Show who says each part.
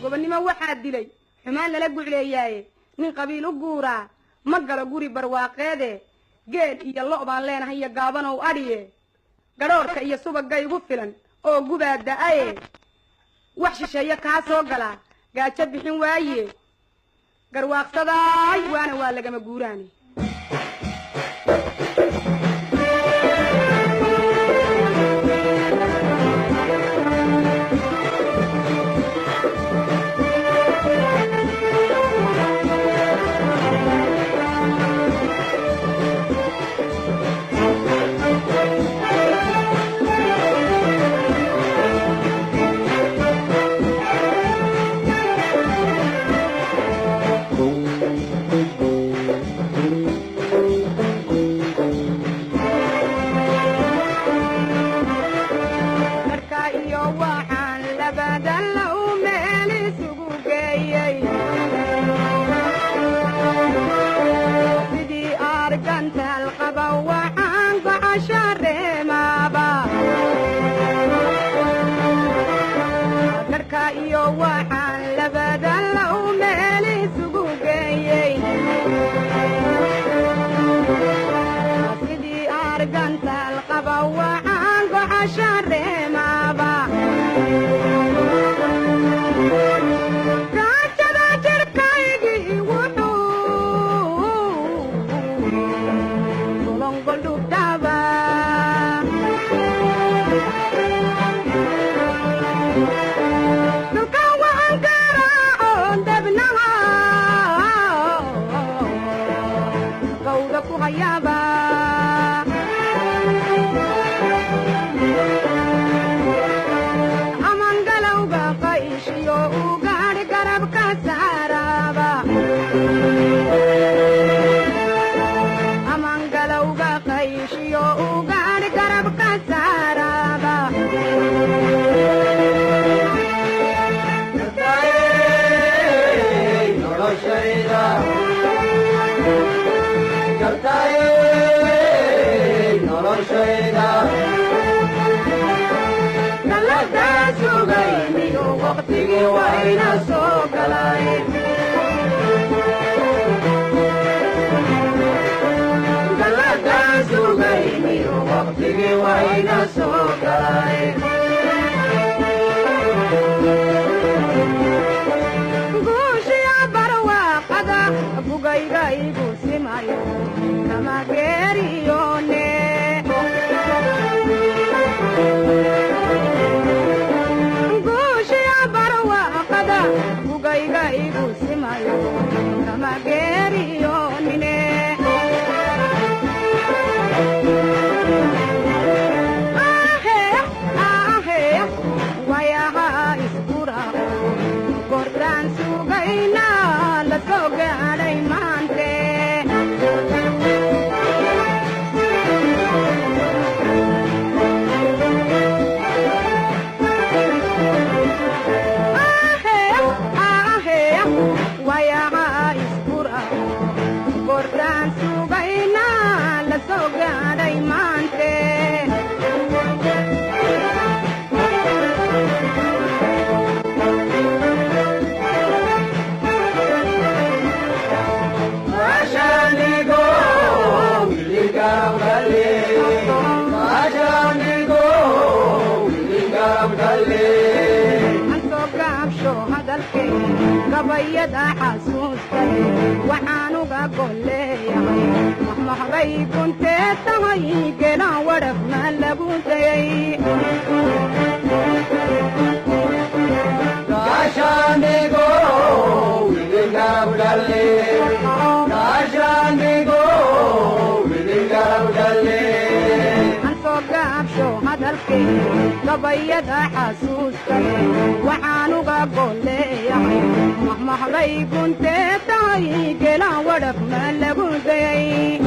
Speaker 1: Gobonnimo waxaa dilay xumaan lala gucleeyaaye, nin qabiil u guuraa ma galo guri barwaaqeede. Geel iyo lo' baan leenahay iyo gaabanow adhiye, gadhoorka iyo subagga igu filan oo gubaa da'aye. Wax shisheeye kaa soo galaa gaajo bixin waaye, garwaaqsadaay waana waa lagama guuraane. Marka iyo waxaan labadan la u meel isugu geeyey, sidii argantaal qaba waxaan gocasho reemaaba. Marka iyo waxaan labadan la u meel isugu geeyey, sidii argantaal qaba waxaan gocasho reemaaba. Gaajada jirkaygii wuxuu golongoldhubtaba, dhulka waxaan garaacoon dabnaha gawda ku hayaaba. Amangalowga qayshiyo ugaadh garabka saaraaba, amangalowga qayshiyo ugaadh garabka saaraaba.
Speaker 2: Gartaye noloshayda, gartaye noloshayda.
Speaker 1: Galladaa sugayniyo waqtigii wayna soo galay, galladaa sugayniyo waqtigii wayna soo galay. Guushiya barwaaqada bugayga igu simayo kama geeriyoone. Guushiya barwaaqada bugayga igu simayo kama geeriyoonine. Ahe ahe, wayaha iskurao goortaan sugayna la soo gaadhay maante. Ahe ahe, wayaha iskurao goortaan sugayna la soo gaadhay maante.
Speaker 2: Maashaanigo wili garab dhalle, maashaanigo wili garab dhalle.
Speaker 1: Aan soo gaabsho hadalkee, gabayada xasuustale waxaan uga golleeyahay, mahmahbay guntee tahay gelaan wadhaf ma lagu dayay.
Speaker 2: Gaashaanigo wili garab dhalle, gaashaanigo wili garab dhalle.
Speaker 1: Aan soo gaabsho hadalkee, gabayada xasuustale waxaan uga golleeyahay, mahmahbay guntee tahay gelaan wadhaf ma lagu dayay.